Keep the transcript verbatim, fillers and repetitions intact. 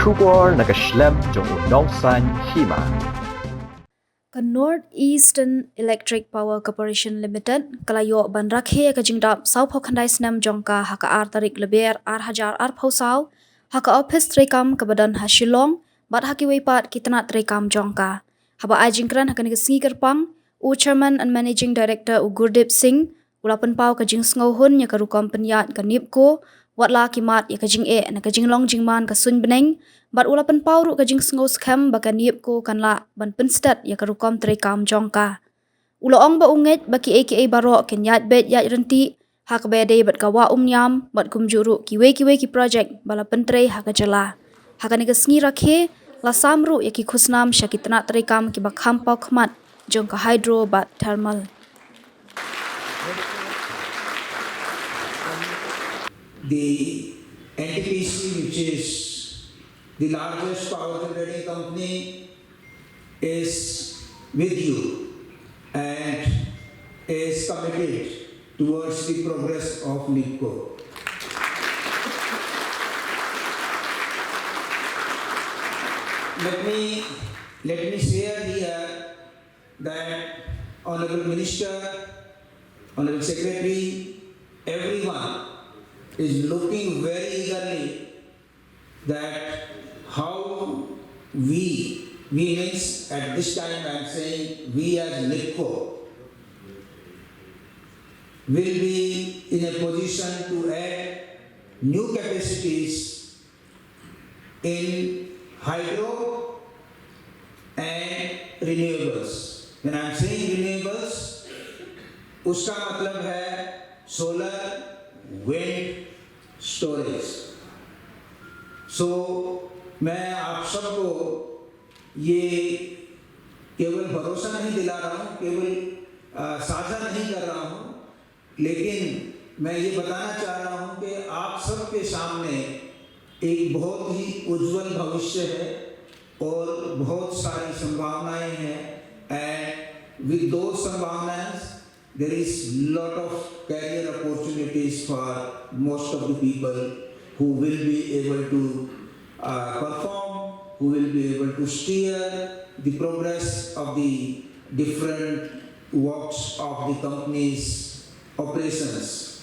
Khubor na ka shlem jong u nongsan hima. Ka North Eastern Electric Power Corporation Limited ka la ïoh ban rakhe ka jingdap sawphew khyndai snem jong ka ha ka ar tarik Lber ar hajar arphew saw ha ka ophis treikam kaba don ha Shillong bad ha kiwei pat ki tnat treikam jong ka. Haba ai jingkren ha kane ka sngi kyrpang, u Chairman and Managing Director u Gurdeep Singh u la pynpaw ka jingsngewhun ïa ka rukom pynïaid ka NEEPCO, wat la ki mat ïa ka jingeh na ka jinglong jingman ka suiñ bneng, bad u la pynpaw ruh ka jingsngewskhem ba ka NEEPCO kan lah ban pynstet ïa ka rukom treikam jong ka. U la ong ba u ngeit ba kiei kiei baroh kin ïaid beit ïaid ryntih, ha kaba ïadei bad ka wah umniam, bad kumjuh ruh kiwei kiwei ki projek ba la pyntrei ha ka jylla. Ha kane ka sngi rakhe, la sam ruh ïa ki khusnam sha ki tnat treikam kiba kham paw khmat jong ka hydro bad thermal. The N T P C, which is the largest power generating company, is with you and is committed towards the progress of NEEPCO. Let me, let me share here that Honorable Minister, Honorable Secretary, everyone is looking very eagerly that how we, we means at this time I am saying we as NEEPCO, will be in a position to add new capacities in hydro and renewables. When I am saying renewables, उसका मतलब है solar, wind, storage. So मैं आप सबको ये केवल भरोसा नहीं दिला रहा हूँ, केवल साझा नहीं कर रहा हूँ, लेकिन मैं ये बताना चाह रहा हूँ कि आप सबके सामने एक बहुत ही उज्जवल भविष्य है और बहुत सारी संभावनाएं हैं। And with those संभावनाएं, there is lot of career opportunities for most of the people who will be able to uh, perform, who will be able to steer the progress of the different works of the company's operations.